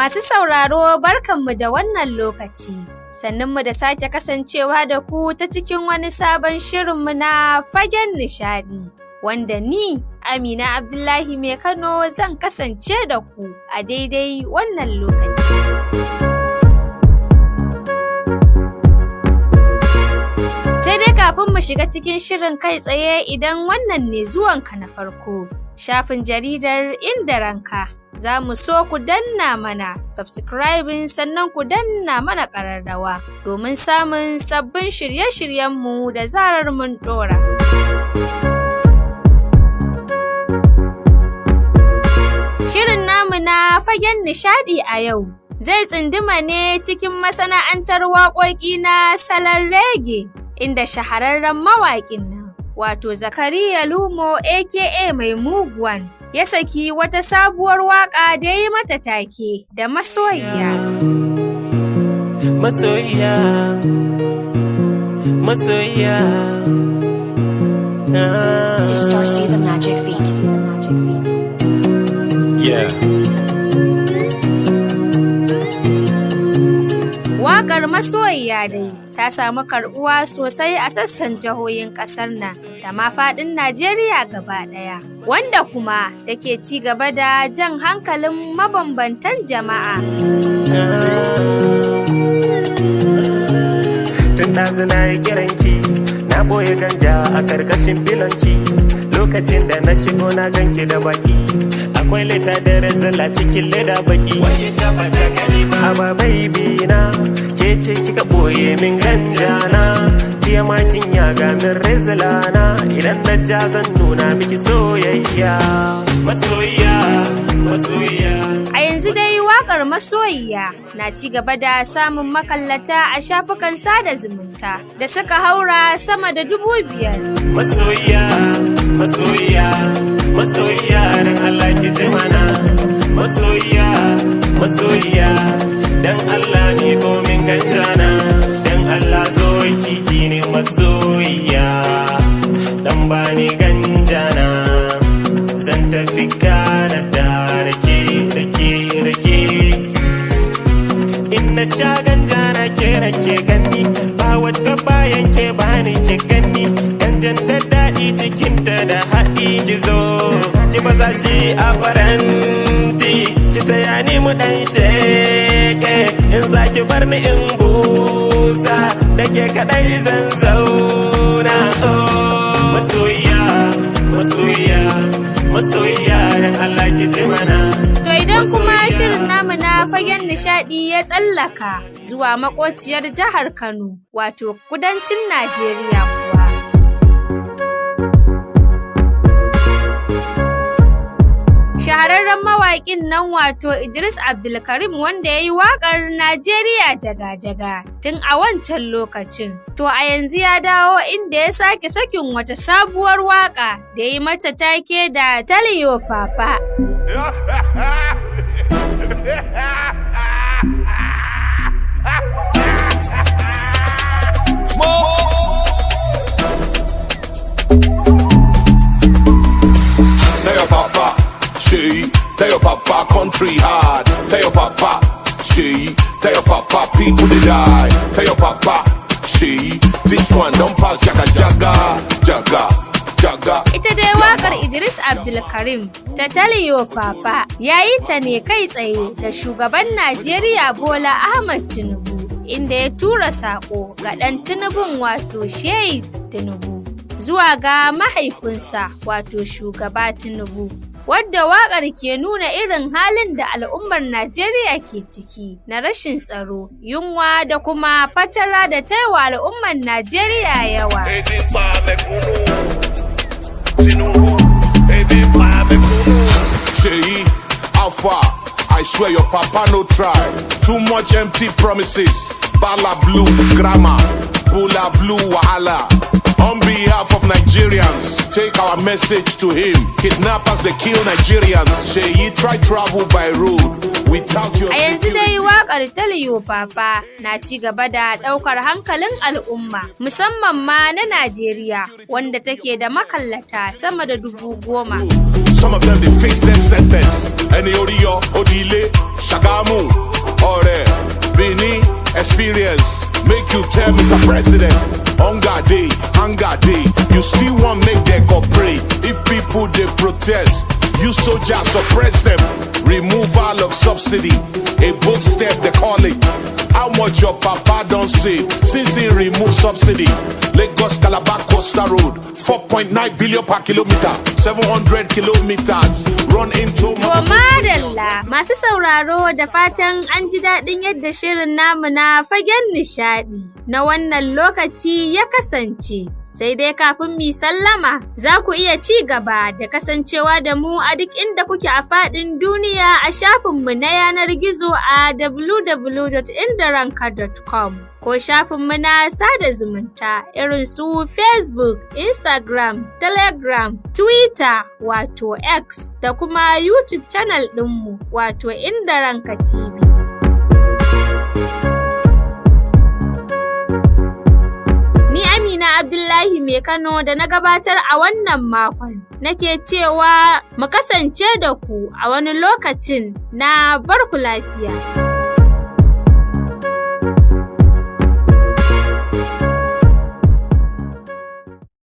Masu sauraro, barkanmu da wannan lokaci. Sannunmu da sake kasancewa da ku ta cikin wani sabon shirinmu na Fagen Nishaɗi, wanda ni Amina Abdullahi Mai Kano zan kasance da ku a daidai wannan lokaci. Sai dai kafin mu shiga cikin shirin kai tsaye, idan wannan ne zuwanka na farko, shafin jaridar Inda Ranka, za mu so ku danna mana subscribing, sannan ku danna mana ƙararrawa domin samun sabbin shirye-shiryenmu da zarar mun ɗora. Shirin namu na Fagen Nishaɗi a yau zai tsunduma ne cikin masana'antar waƙoƙi na salon reggae, inda shahararren mawaƙin nan, wato Zakariya Lumo aka Mai Muguwan, ya saki wata sabuwar waƙa da ya yi mata take da "Masoyiya". Masoyiya, masoyiya. It's Darcy the Magic Feet. Yeah. Waƙar "Masoyiya" dai ta samu karɓuwa sosai a sassan jihohin ƙasar nan da ma faɗin Najeriya gaba ɗaya, wanda kuma take ci gaba da jan hankalin mabambantan jama'a. Tun ɗazu na yi kiranki, na ɓoye ganja a karkashin filonki. Lokacin da na shigo na ganki da baki. Akwai leta da rezala cikin leda baki. Haba baby na, ke ce kika ɓoye min ganja na. Jiya ma kin yaga min rezala na. Idan na ja zan nuna miki soyayya. Masoyiya, masoyiya. A yanzu dai waƙar "Masoyiya" na ci gaba da samun makallata a shafukan sada zumunta da suka haura sama da 5,000. Masoyiya, masoyiya, masoyiya, dan Allah ki ji mana. Masoyiya, masoyiya, dan Allah ni komin ganjana. Dan Allah zo ki ji ni masoyiya. Dan bani ganjana. Zan tafi Canada da ke, da ke, da ke. In na sha ganja na ke nake gani, ba wata bayan ke bani ke gani. Ganjan da daɗi, cikinta da haɗi, ki zo ki baza shi a faranti, ki taya ni mu ɗan sheke. In za ki bar ni in busa, da ke kaɗai zan zauna. Oh, masoyiya, masoyiya, masoyiya, dan Allah ki ji mana. To, idan kuma shirin namu na Fagen Nishaɗi ya tsallaka zuwa makociyar jihar Kano, wato kudancin Najeriya kuwa, shahararren mawaƙin nan, wato Idris Abdulkarim, wanda ya yi waƙar "Najeriya jaga-jaga" tun a wancan lokacin. To, a yanzu ya dawo, inda ya sake sakin wata sabuwar waƙa da ya yi mata take da "Taliyo Fafa". Tell your papa, she, tell your papa country hard. Tell your papa, she, tell your papa people they die. Tell your papa, she, this one don't pass jaga jaga, jaga, jaga. Ita dai waƙar Idris Abdulkarim ta "Taliyo Fafa" ya yi ta ne kai tsaye da shugaban Najeriya Bola Ahmad Tinubu, inda ya tura saƙo ga ɗan Tinubun, wato Sheyi Tinubu, zuwa ga mahaifinsa, wato shugaba Tinubu. Wadda waƙar ke nuna irin halin da al'ummar Najeriya ke ciki na rashin tsaro, yunwa da kuma fatara da taiwa al'ummar Najeriya yawa. Ebi pa mẹ̀kúnnù. Tinubu, ebi pa mẹ̀kúnnù. Sheyi, how far? I swear your papa no try. Too much empty promises. Bala blue grammar. Bula blue wahala. On behalf of Nigerians, take our Our message to him: kidnappers, they kill Nigerians. Sheyi, try travel by road without your A yanzu dai security. waƙar Tell Your Papa na ci gaba da ɗaukar hankalin al'umma, musamman ma na Najeriya, wanda take da makallata sama da 10,000. Some of them, they face death sentence. Any Oriyo, Odile, Shagamu, Ore, Bini, experience. Make you tell Mr. President, hunger dey, hunger dey. You still want make them cooperate. If people they protest, you soldiers suppress them. Removal of subsidy, a bold step they call it. How much your papa don save since he remove subsidy? Lagos Calabar Coastal Road, 4.9 billion per kilometer, 700 kilometers. Run into To madalla, masu sauraro, da fatan an ji daɗin yadda shirin namu na Fagen Nishaɗi na wannan lokaci ya kasance. Sai dai kafin mi sallama, za ku iya ci gaba da kasancewa da mu a duk inda kuke a faɗin duniya a shafinmu na yanar gizo a www.indaranka.com ko shafinmu na sada zumunta irin su Facebook, Instagram, Telegram, Twitter wato X da kuma YouTube channel ɗinmu wato Inda Ranka TV. Ni Amina Abdullahi Mai Kano da na gabatar a wannan makon, nake cewa mu kasance da ku a wani lokacin. Na barku lafiya.